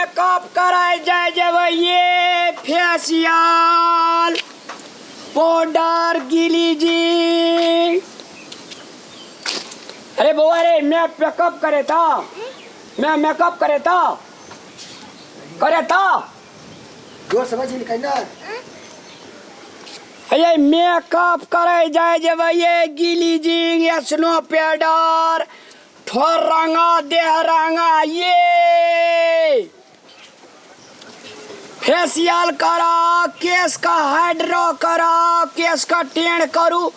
Makeup कराय जाय जेबै ये फेसियल पाउडर गिलीजिंग। अरे बौआ रे, मैं मेकअप करे था, मैं मेकअप करे था, करे था। जोर समझ नहीं ना। ये मेकअप करे जाय जेबै ये गिलीजिंग या स्नो पाउडर ठोर रंगा देह रंगा ये फेसियल करा, केस का हाइड्रो करा, केस का टेढ़ करू,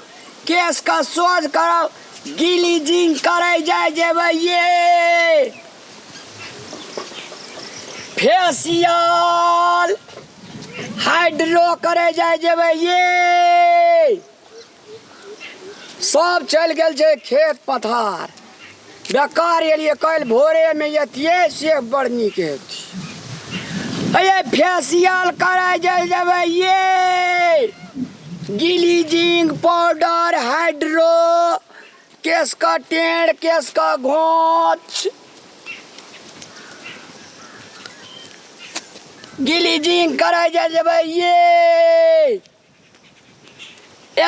केस का सोज करा, गिलीजिंग करे जाय जेबै ये फेसियल हाइड्रो करे जाय जेबै ये। सब चलि गेल छै खेत पथार, बेकार एलियै। काल्हि भोरेमे एतियै से बड़ नीक हेती। ये फेसियल कराय जाय जेबै ये गिलीजिंग पाउडर हाइड्रो केस का टेढ़ केस का घोंच गिलीजिंग कराय जाय जेबै ये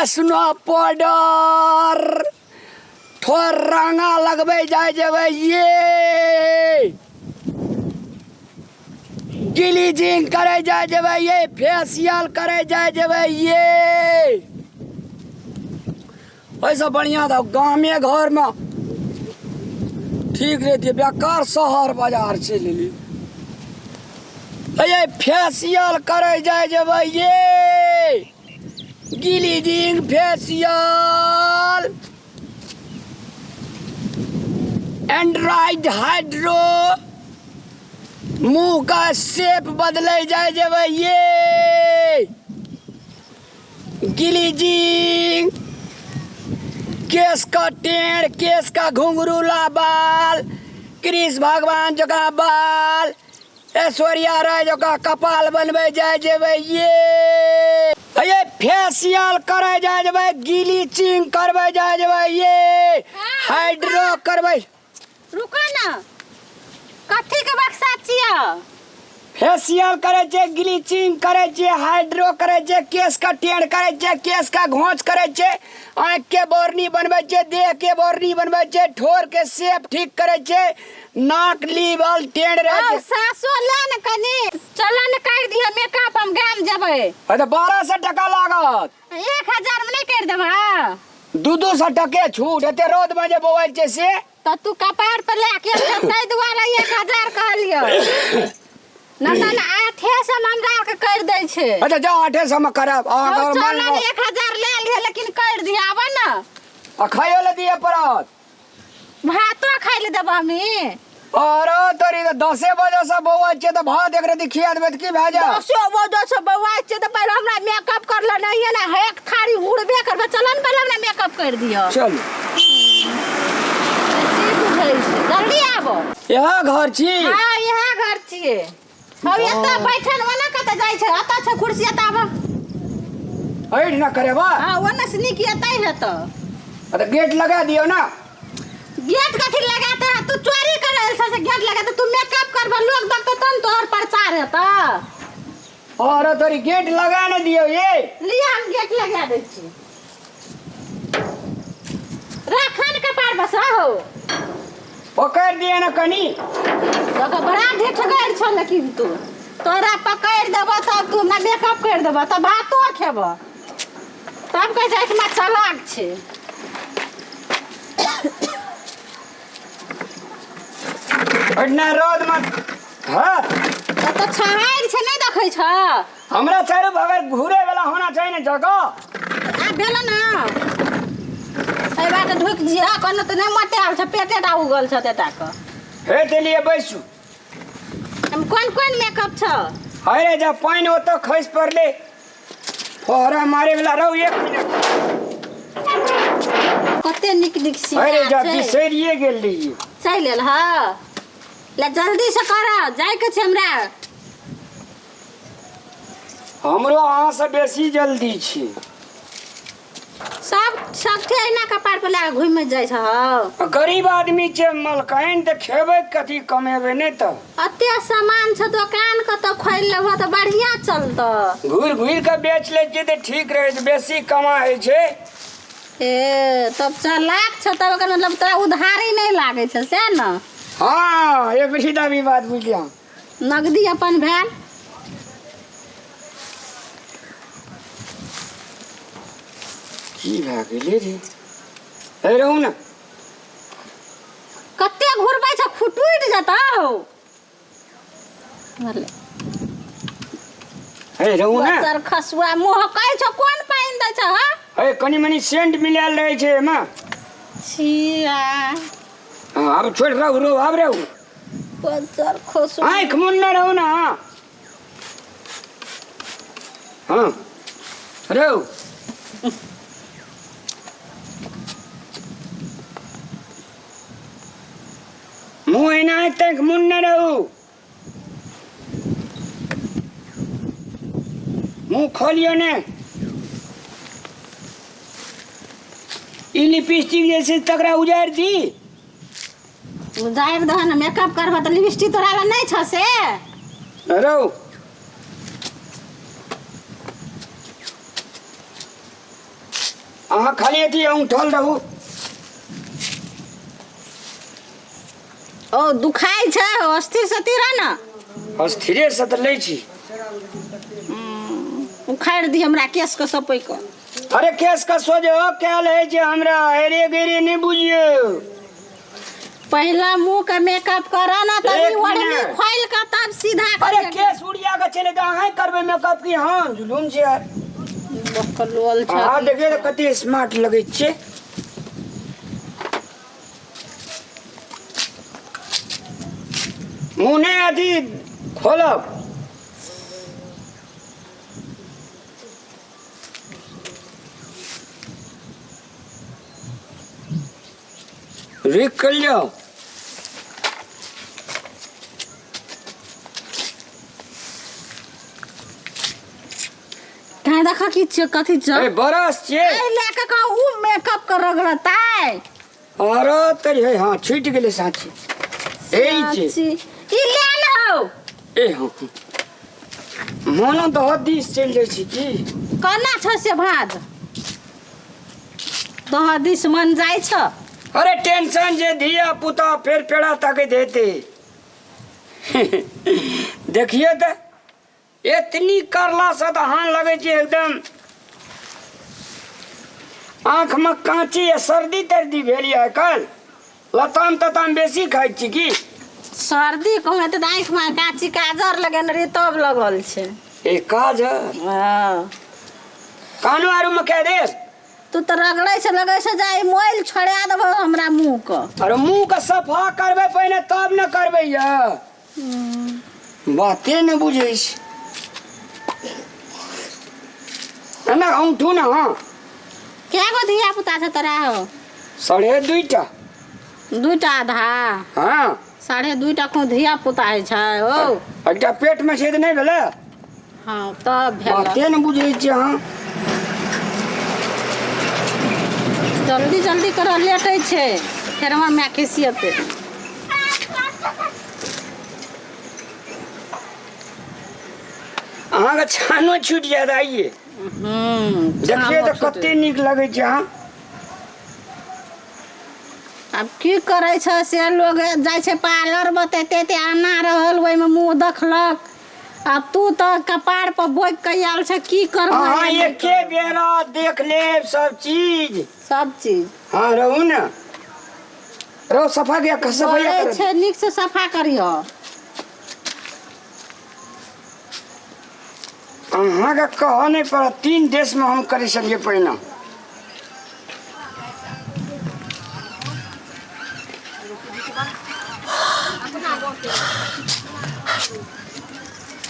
स्नो पाउडर ठोर रंगा लगबै जाय जेबै ये गिलीजिंग करे जाय जेबै ये फेसियल करे जाय जेबै ये। ओहिसँ बढ़िआँ तऽ गामे घरमे ठीक रहितियै, बेकार शहर बाजार चलि एलियै। ये फेसियल करे जाय जेबै ये गिलीजिंग फेसियल एंड्रॉइड हाइड्रो मुंह का शेप बदले जाय जेबै ये गिलीजिंग केस का टेढ़ केस का घुंघरूला बाल कृष्ण भगवान जकाँ बाल ऐश्वर्या राय जकाँ कपाल बनबै जाय जेबै ये। ये फेसियल करै जाय जेबै गिलीचिंग करबै जाय जेबै ये हाइड्रो करबै। रुको ना, कथी के बक्सा छियै? फेसियल करै छियै, ग्लीचिंग करै छियै, हाइड्रो करै छियै, केश का टेढ़ करै छियै, केश का घोंच करै छियै, आँखि के बोरनी बनबै छियै, देह के बोरनी बनबै छियै, ठोर के शेप ठीक करै छियै, नाक लीवल टेढ़ रहै आउ छै। सासो ले ने कनी, चल ने कर दिह मेकअप, हम गाम जेबै। अरे तऽ 1200 टका लागत। 1000 में नहीं कर देबा? 200 टके छूट, एते रौद में जे बौआइ छै से। तऽ तू कपार पर लए के आयल ताहि दुआरे 1000 कहलियौ, नहि तऽ 800 मे हमरा आरके करि दै छै। अच्छा जाओ, 800 में करब। अहाँ हौ, अगर चल मान ने लो 1000 ले लिहे लेकिन करि दिहे, आबऽ ने। आ खाइयो लए दिअ पड़त। भातो खाइ लए देबऽ हमी। अरे तोरी तऽ 10 बजे से बौआ छियै तऽ भात एक रत्ती खिया देबै तऽ की भए जायत? 10 बजे से बौआ छियै तऽ पहिले हमरा मेकअप करले नहीं है ना, एक थारी उड़बे करबै। चल ने पहिले हमरा मेकअप कर दिअ। चलू। की बुझै छै, जल्दी आबो। इएह घर छी? हाँ इएह घर छियै। हम एतऽ बैठल ओना कतऽ जाइ छै, एतऽ छै कुर्सी, एतऽ आबऽ। ऐठ ना करेबा? हाँ ओना से नीक एतै हेतौ। तऽ गेट लगा दियौ ना। गेट कथी लगाते हैं? तू चोरी कर रहल छ से गेट लगाते? तू मेकअप करबा, लोग देखतो तन तोहर प्रचार हेतौ। अरे तोरी गेट लगा ने दियौ ये। लिया हम गेट लगा दै छी। राखन कपार बस हो। पकड़ दिए ना कनी। तोरा बड़ा ढेठगर छ, लेकिन तू तोरा पकड़ देबो तब तू हमरा मेकअप कर देबो तब भातो खेबो, तब कहै छै एहिठमा चलाक छै। एहिठिना रौद में हाँ। तऽ छहारि छै, नहि देखै छ? हमरा चारू बगल घूरे वाला होना चाहिए ना जगह। आब भेल ना, एहि बाटे ढुकि जिहा, कोनो तऽ नहि मोटायल छ, पेटे टा उगल छ तेता के। हे देलिए बैसू। हम कोन कोन मेकअप छ? अरे जब पानि ओतऽ खसि पड़ले फोहरा मारे वाला रहू। एक मिनट। कते नीक नीक अरे सिंगार जा छै। बिसरिए गेल रहिए। चलि एल हँ, ले जल्दी से कर, जाइके छै हमरा। हमरो अहाँसँ बेसी जल्दी छी। सब सबठे एना कपार पर लए कऽ घुमि जाइ छह। गरीब आदमी छै मलकाइन, तऽ खेबै कथी, कमेबै नहि तऽ? अते सामान छ दोकान, कतऽ खोलि लेबह तऽ बढ़िया चलतऽ। घुरि घुरि कऽ बेच लै छियै तऽ ठीक रहै छै, बेसी कमा होइ छै। ए तब चलाक छ तब, एकर मतलब तोरा उधारी नहि लागै छ से ने? हँ, एक सीधा भी बात बुझलियै। नगदी अपन भेल। की भए गेलै रे? हे रहू ने। कते घुरबै छ, फुटुटि जेतौ। हे रहू ने। बच्चर खसुआ मुँह कहै छौ, कोन पानि दै छ? हँ। हे, कनि मनि सेंट मिलायल रहै छै एहिमे। छिया। हँ, आब छोड़ि, रहू रहू, आब रहू। बच्चर खसुआ। आँखि मुनने रहू ने। हँ हँ, रहू। मुँह एना तक मुनने रहू, मुँह खोलियो ने। ई लिपस्टिक जे छै तकरा उजारि दी। उजारि दह ने, मेकअप करबह तऽ लिपस्टिक तोरा लग नहि छ से? रौ, अहाँ खाली अथी औंठल रहू। ओ दुखाइ छै, अस्थिर सतिर रह ने। अस्थिरे से तऽ लै छी। उखाड़ि दी हमरा केशके सपै कऽ। अरे केस का सोझो कयल है जे हमरा हेरे गेरे नहि बुझियौ। पहिला मुँह के मेकअप कर ने, तब एक ओढ़नी मिनट। खोलि कऽ तब सीधा। अरे केस उड़िया के चले तऽ अहाँ करबै मेकअप की हम? जुलूम छै यार। बकलोल छै। अहाँ देखियौ तऽ कते स्मार्ट लगै छै। मुँह नहि अथी खोलब। रुकि कऽ जाउ। कहीं देखा की छियै, कथी छियै? ए बरस छियै। एहि लए कऽ कहू उ मेकअप के रगड़तै। अरे तरी है, हाँ, छूटि गेलै साँची। ए छै। साची। ई ले ने हौ। ए हाँ, मोनो दह दिस चलि जाइ छै की। केना छ से भाज दह दिस मन जाइ छ। अरे टेंशन जे धिया पुता फेर पेड़ा ताकैत हेतै। देखियौ तऽ एतनी करलासँ तऽ अहाँ लगै छै एकदम आँखिमे काँची या सर्दी तर्दी भेल यऽ। आइकाल्हि लताम तताम बेसी खाइ छी की? सर्दी कहूँ हेतै तऽ आँखिमे काँची काजर लगेने रहियै तब लगल छै। ए काजर। हँ। कानो आरूमे कए देब। तू तऽ रगड़ै छै, लगै छै जे मोइल छोड़ा देबो हमरा मुँहके। अरे मुँहके सफा करबै पहिने तब ने करबै। यऽ बाते ने बुझै छै एना औंठू ने। हाँ। कए गो धिया पुता छै तोरा हो? 2.5टा। दूटा आधा? हाँ। 2.5टा को धिया पुता होइ छै ओ? एकटा पेटमे छै तऽ नहि भेलै? हाँ, तब भेल। बाते ने बुझै छियै अहाँ। जल्दी जल्दी कर, लेटै छै फेर हमर माय खिसियतै। अहाँके छानो छूटि जायत आइए। देखियौ तऽ कते नीक लगै छै अहाँ। आब की करै छै से, लोग जाइ छै पार्लर बतेते ते आना रहल, ओहिमे मुँह देखलक, आ तू तऽ कपार पर बोकि कऽ आयल छै, की करबै? अहाँ एके बेरा देख लेब सब चीज। सब चीज। हाँ, रहू ने, रहो। सफा गया, सफाइया बोलै कर। छै नीक से सफा करिह। अहाँके कहऽ नहि पड़त, 3 देशमे हम करै छलियै पहिने।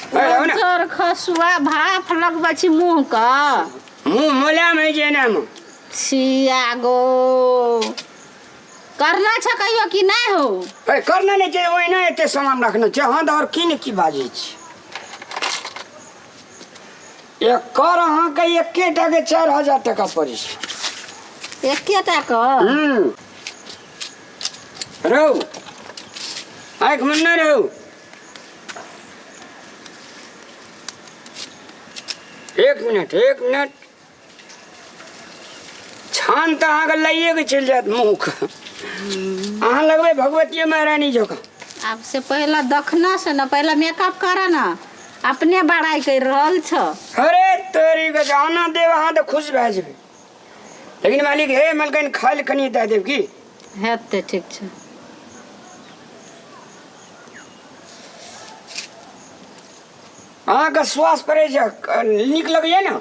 ए, रहू ने। बच्चर खसुआ, भाफ लगबै छी मुँहके। मुँह मोलायम होइ छै एनामे। छिया गो, करना छ कहियो कि नहि हो? ए, करना नहि छै, ओहिना एते सामान रखने छै। अहाँ तऽ आओर की ने की बाजै छी। एकर अहाँके एकेटाके 4000 टका पड़ै छै। एकेटा के हम्म रौ आँखि मुन्ना रहू। एक मिनट, एक मिनट। छान तऽ अहाँके लैए के चलि जायत मुँह। अहाँ लगबै भगवतीये महारानी जकाँ। आब से पहले दखना से न, पहले मेकअप कर न, अपने बड़ाई कर रहल छ। अरे तोरी के जाना देव, अहाँ तऽ खुश भए जेबै। लेकिन मालिक हे मलकन खाइ लए कनि दए देब की? हेतै, ठीक छै। अहाँके श्वास पड़ै छै, नीक लगैए ने?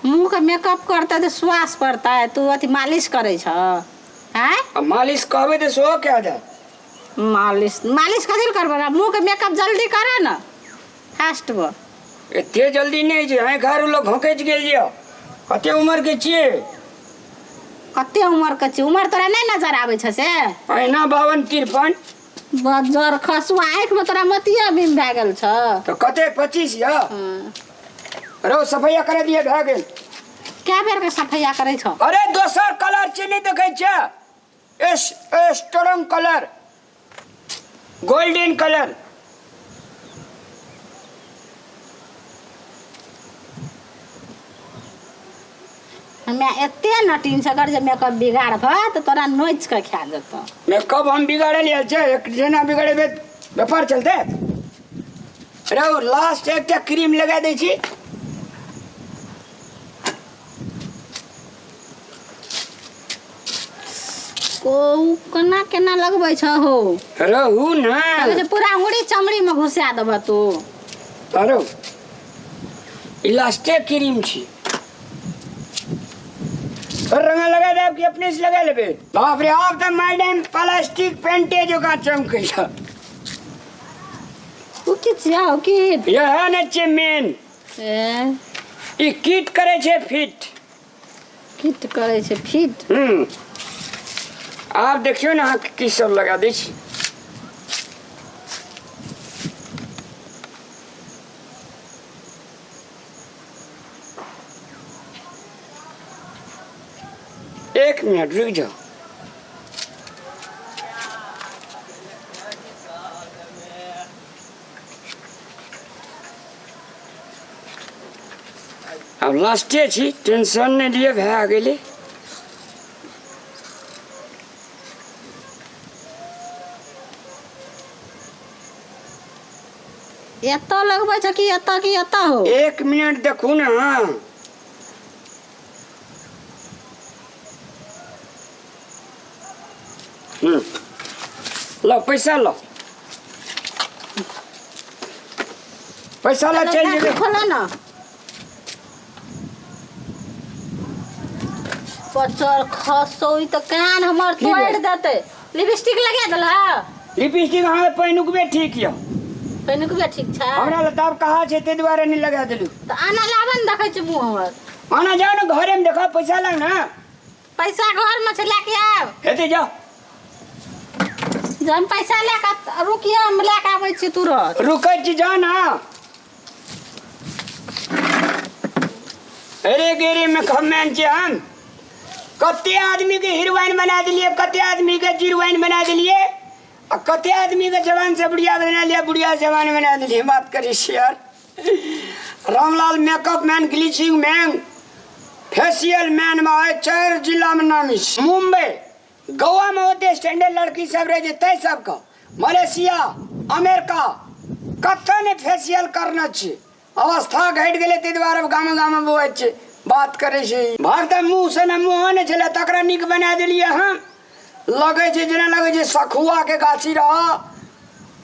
मुँह के मेकअप करतै तऽ श्वास पड़तै। तू अथी मालिश करै छ आँय? आ मालिश कहबै तऽ सेहो कए देब। मालिश मालिश कथी लए करबै? मुँह के मेकअप जल्दी कर ने, फास्ट ब। एते जल्दी नहि छै। आँखि आर लोग घोंकैच गेल यऽ। कते उम्र के छियै? कते उम्र के छियै? उम्र तोरा नहि नजर आबै छ से? अहिना 52 53। बजर खसुआ, आँखिमे तोरा मोतिया बीम भए गेल छ। तऽ कते 25 यऽ? हँ। रौ सफैया करा दिअ, भए गेल। कए बेर के सफैया करै छ? अरे दोसर कलर छै, नहि देखै छियै? S strong colour, golden colour. हमे एते नटीन छै, अगर जे मेकअप बिगाड़ भऽ तऽ तोरा नोचि कऽ खा जेतौ। मेकअप हम बिगाड़ल आयल छै? एक जेना बिगाड़ेबै व्यापार चलतै? रौ लास्ट एकटा क्रीम लगा दै छी। को केना केना लगबै छ हो? रहू ने। लगै छै पूरा अंगुरी चमड़ी में घुसा देबह तू। अरे ई लास्टे क्रीम छी। और रंगा लगा देब कि अपने से लगा लेबे? बाप रे, आब तऽ मैडम प्लास्टिक पेंटे जकाँ चमकै छ। ओ की छियै हो की? यह ने छै मेन। ए। ई किट करै छै फिट। किट करै छै फिट। आब देखियौ ने अहाँ की सब लगा दै छी। एक मिनट रुक जाओ। आब लास्टे छी, टेंशन नहि लिअ, भए गेलै। एतऽ लगबै छ कि एतऽ कि एतऽ हो? एक मिनट देखू ने। लो पैसा, लो पैसा ला, चलि जेबै। खोलो न। पचर खसौ, ई तऽ कान हमर की भेल? तोड़ि देतै। लिपस्टिक लगा देलह? लिपस्टिक अहाँ पहिनुकबे ठीक यऽ। पहिनुकबे ठीक छै? हमरा लग तऽ आब कहाँ छै, ताहि दुआरे नहि लगा देलू। तऽ आना लाबऽ ने, देखै छी मुँह हमर। आना जाओ ने, घरेमे देखो, पैसा लाग ने। पैसा घरमे छै, लए के आयब। हेतै, जाओ। जब हम पैसा लए कऽ, रुकियो, हम लए कऽ आबै छी तुरत। रुकै छी, जाओ ना। अरे गेरी में खमेन छी हम। कते आदमी के हीरोइन बना दिलिए, कते आदमी के जीरोइन बना दिलिए, आ कते आदमी के जवान से बुढ़िया बना लिया, बुढ़िया जवान बना दिलिए। बात करी छी यार। Ramlal makeup man, bleaching man, facial man में आइ 4 जिला में नामी छै। मुंबई गोवा में ओते स्टैंडर्ड लड़की सब रहे छै, तै सबके मलेशिया अमेरिका कतऽ ने फेसियल करना छै। अवस्था घटि गेलै, ताहि दुआरे गामे गामे बौआइ छै। बात करै छै भाग तऽ मुँह से ने मुँह नहि छलै, तकरा नीक बना देलियै हम। लगै छै जेना लगै छै सखुआके गाछी रह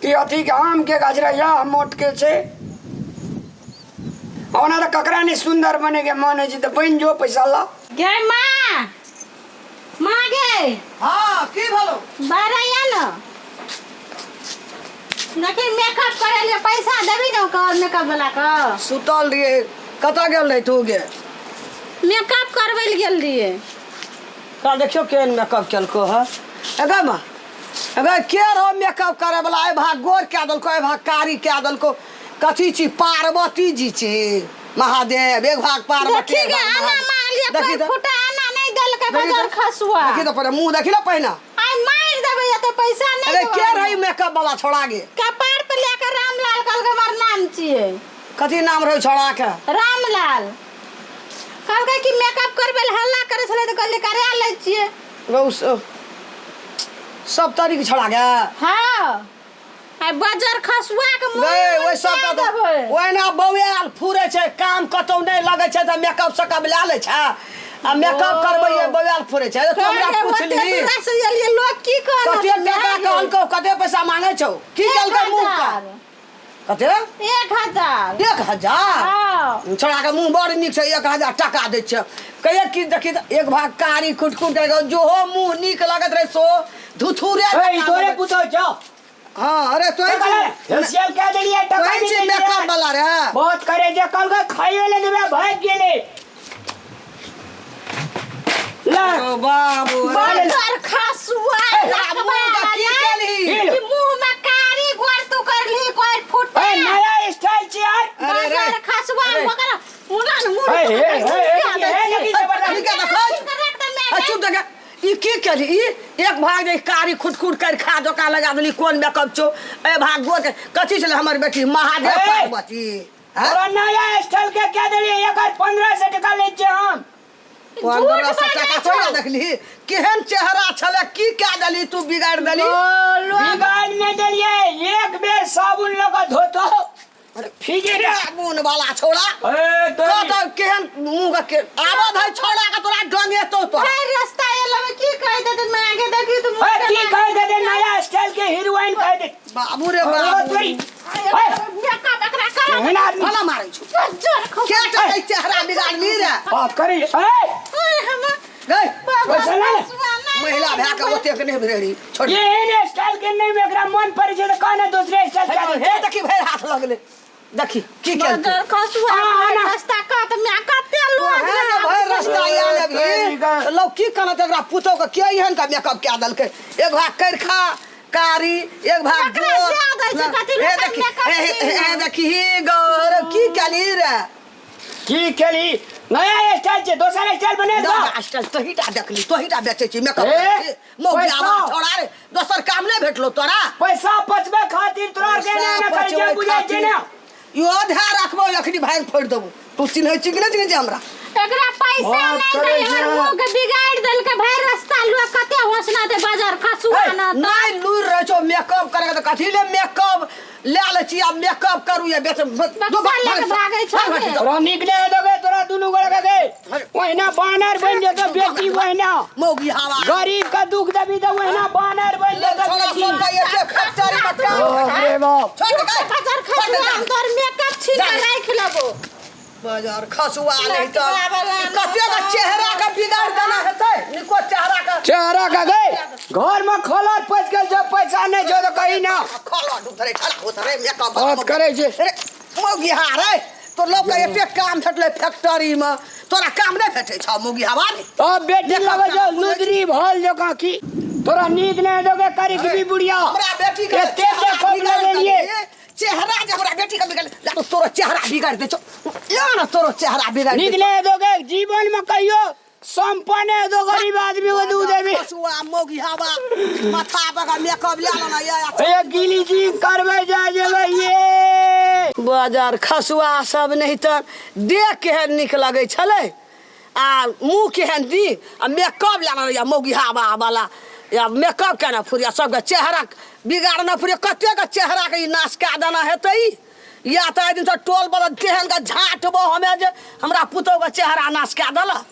कि अथीके आमके गाछ रह, इएह मोटके छै। ओना तऽ ककरा नहि सुन्दर बनैके मन होइ छै, तऽ बनि जो, पैसा ला। गे माँ, माँ गे। हाँ, की भेलो? बाहर आइया न, देखी मेकअप करे लिए पैसा देबी ने ओकर मेकअप वाला के? सुतल रहिए, कतऽ गेल रही तू गे? मेकअप करबै लए गेल रहिए। का देखियो केहन मेकअप केलको है। एगे माँ, एगे के रहो मेकअप करे वाला? एहि भाग गोर कए देलको, एहि भाग कारी कए देलको। कथी छी, पार्वती जी छी महादेव? एक भाग पार्वती, देखी एक गे भाग आना महादेव। मांगलिए देखी कोई तऽ। फुटा आना नहीं देलकै। देलकै बजर खसुआ। देखी तो पहिले मुंह देखी ना पहिना। आइ मारि देबै एते पैसा नहीं। अरे के रही मेकअप वाला छोड़ा गे? कपार पर लेकर रामलाल कहलकै हमर नाम छियै। कथी नाम रहे छोड़ा के? रामलाल कहलकै कि मेकअप करबै लए हल्ला करै छलै तऽ कहलियै करा लै छियै। गौ सब तारीख छोड़ा गे। हाँ, आइ बजर खसुआ के मुँह गए ओहि सब में तऽ देबै। ओहिना बौआल फुरे छै, काम कतौ नहि लगै छै तऽ मेकअप सेकअप लए लै छै आ मेकअप करबैये बौआल फुरे छै। तू हमरा तोरा पुछली ओते दूरा से एलियै, लोग की कहत? कते टका कहलकौ, कते पैसा मांगै छौ, की केलकै मुँह का? कते? 1000। 1000? हाँ। छोड़ा के मुँह बड़ नीक छै, 1000 टका दै छै। कहिए की देखी तऽ एक भाग कारी खुटखुट करि जोहो मुँह नीक लगैत रहै सो धुथुरे ए, जकाँ तोरे लगैत। पुतोह छौ। हाँ, अरे तोही छी। फेसियल कए देलियै, टका तोही नहि छी देलियै। मेकअप वाला रे। बहुत करे जे कहलकै खाइयो ले देबै, भागि गेलै। ले। ओ बाबू रे। बजर खसुआ। ए, मुँह के की केलही? ई मुँह में कारी गोर तू करली कोई फुट। ए, नया स्टाइल छी यार। अरे रे। बजर खसुआ। अरे। ओकरा मुना न मुँह ए, ए, ए, ए, ए, लेकिन जबरदस्ती। ठीक है, देखो। आ, चुप देखे। ई की केलही? ई एक भाग जे कारी खुटखुट कर खा धोखा लगा देली, कोन मेकअप छौ? ए भाग गोर के कथी छलै हमर बेटी महादेव ए! पार्वती? हैं? तोरा नया स्टाइल के कए देलियै, एकर 1500 टका लै छियै हम। 1500 टका थोड़ा देखली, केहन चेहरा छलै, की कए देली तू, बिगाड़ि देली। बिगाड़ नहि देलियै, एक बेर साबुन लऽ कऽ धोतो फिजे रे। साबुन वाला छोड़ा। ए, तोरी। कत केहन मुंह के आबद है छोड़ा के, तोरा डंगेतो तो। भरि रास्ता एलबै की कहि देतै माय के, देखी तू। ए, की कहि देतै? नया स्टाइल के हीरोइन कहि दे। बाबू रे ओ, बाबू। तोरी। ए, मेकअप एकरा कर। केहन आदमी। भला मारै छौ। बजर खसुआ। के टकै चेहरा बिगाड़ली रे? बात करी। ए, ओए हमर गई पैसा ले ले। महिला भए के ओतेक नहि भेड़ी छोड़। एहन स्टाइल के नहि एकरा मन पड़ै छै तऽ कहने दोसरे स्टाइल के हे देखी, भरि हाथ लगले, देखी की केलकै। बजर खसुआ। आ, ना। रास्ता कत मे कते लोग। ओहे ने भरि रास्ता आयल अभी तऽ लोग की कहत एकरा पुतोह के, के एहन का मेकअप कए देलकै? एक भाग करखा कारी, एक भाग एकरा गोर। दए दै छै, कथी हे लोकक देखी, मेकअप हे हे छी। हे देखी ही गौर की केली रे? की केली? नया स्टाइल छै, दोसर स्टाइल बने दो। नया स्टाइल तोही टा देखली, तोही टा बेचै छी मेकअप। ए, मौगी पैसा। आवा छोड़ा रे, दोसर काम नहि भेटलो तोरा? पैसा पचबै खातिर तोरा के पैसा ना ना करै छै, बचबै बुझै छै ना। खातिर। इहो ध्यान राखबो, अखनी भांग फोड़ि देबो। तू चिन्है छी कि नहि चिन्है छी हमरा? एकरा पैसा बात नहीं करै दे, हमर छै। मुंह के बिगाड़ देलकै। भरि रास्ता लोग कते होसना दे बाजार खसुआ ए, न। नहि लुरि रहै छौ मेकअप करे के तऽ कथी ले मेकअप लए लै छी? आब मेकअप करू या बेच। बक्सा लए के भागै छौ गे। तोरा नीक नहि देबै, तोरा दुनू गोरे के ओहिना बानर बनि जेतौ बेटी, ओहिना। मौगी हवा। गरीब के दुख देबी तऽ ओहिना बानर बनि जेतौ छोड़ा बेटी। सबके एते फैक्ट्री में काम। बाप रे बाप। छोड़ दे। बाजार खसुआ, हम तोर मेकअप छीन के राखि लेबो। बाजार खसुआ नहीं तऽ लटकाबै कते के चेहरा के बिगाड़ देना हेतै, निको चेहरा के। चेहरा के गई घर में खोलत पच गेल छौ, पैसा नहि छौ तऽ कही ना। खोला उधरे, ठला उधरे मेकअप बात करै छै। रे मौगी हा रे, तो लोग के एते काम भेटलै फैक्ट्री में, तोरा काम नहि भेटै छौ मौगी हवा रे? तब बेटी लगै छौ लुदरी भल जकाँ। की तोरा नीक नहि देबै करी भी बुढ़िया? हमरा बेटी के एते चेहरा देखब बिगाड़ लगेलियै। देलही। चेहरा जे हमरा बेटी के बिगाड़ ला तो तोरो चेहरा बिगाड़ दे छौ या ना, तोरो चेहरा बिगाड़ नीक दे। नहि दोगे जीवन में कहियो संपन्न दो गरीब आदमी को दूध देबी। खसुआ मौगी हवा, माथा पर मेकअप ले लेना या। ए गिली जी करबै जा जेबै ये। बाजार खसुआ सब नहीं तऽ देख केहन नीक लगै छलै आ मुँह केहन नीक आ मेकअप लेना या मौगी हवा वाला या मेकअप केना फुरिया, सबके चेहरा बिगाड़ना फुरिया। कतेक चेहराके ई नाश कए देना हेतै ई? या तऽ एहि दिनसँ टोल बदल तेहन के झाँटबो हमे जे हमरा पुतोहके चेहरा नाश कए देलक।